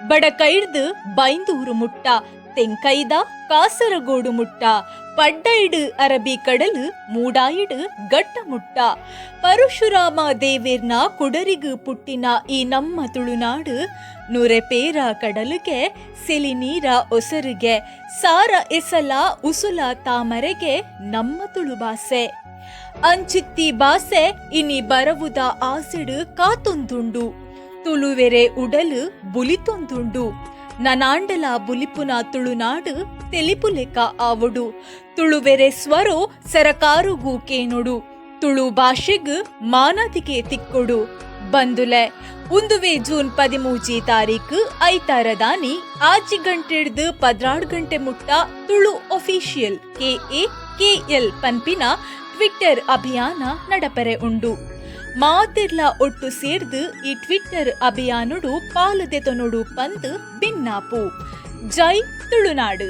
ಬಡಕೈಡ್ದ್ ಬೈಂದೂರು ಮುಟ್ಟ, ತೆಂಕೈದ ಕಾಸರಗೋಡು ಮುಟ್ಟ, ಪಡ್ಡೈಡ್ ಅರಬಿ ಕಡಲ್, ಮೂಡಾಯಿಡ್ ಗಟ್ಟ ಮುಟ್ಟ. ಪರಶುರಾಮ ದೇವೆರ್ನ ಕುಡರಿಗ್ ಪುಟ್ಟಿನ ಈ ನಮ್ಮ ತುಳುನಾಡ್ ನುರೆ ಪೇರ ಕಡಲುಗೆ, ಸೆಲಿ ನೀರ ಒಸರುಗೆ, ಸಾರ ಎಸಲ ಉಸುಲ ತಾಮರೆಗೆ ನಮ್ಮ ತುಳು ಬಾಸೆ. ಅಂಚಿತ್ತಿ ಬಾಸೆ ಇನಿ ಬರವುದ ಆಸೆಡ್ ಕಾತೊಂದುಂಡು. ತುಳುವೆರೆ ಉಡಲ್ ಬುಲಿತೊಂದುಂಡು. ನನಾಂಡಲ ಬುಲಿಪುನ ತುಳುನಾಡ್ ತೆಲಿಪುಲೆಕ ಆವೊಡು. ತುಳುವೆರೆ ಸ್ವರೊ ಸರಕಾರೊಗು ಕೇನೊಡು. ತುಳು ಭಾಷೆಗ್ ಮಾನಾದಿಗೆ ತಿಕ್ಕೊಡು. ಬಂದುಲೆ ಉಂದುವೇ ಜೂನ್ ಪದಿಮೂಜಿ ತಾರೀಕು ಐತಾರದಾನಿ ಆಜಿ ಗಂಟೆಡ್ದ್ 12 ಗಂಟೆ ಮುಟ್ಟ Tulu official K A K L ಪನ್ಪಿನ ಟ್ವಿಟ್ಟರ್ ಅಭಿಯಾನ ನಡಪರೆ ಉಂಡು. ಮಾತೆರ್ಲ ಒಟ್ಟು ಸೇರ್ದ್ ಈ ಟ್ವಿಟ್ಟರ್ ಅಭಿಯಾನೊಡು ಪಾಲ್ ದೆತೊನೊಡು ಪಂದ್ ಬಿನ್ನಾಪು. ಜೈ ತುಳುನಾಡ್.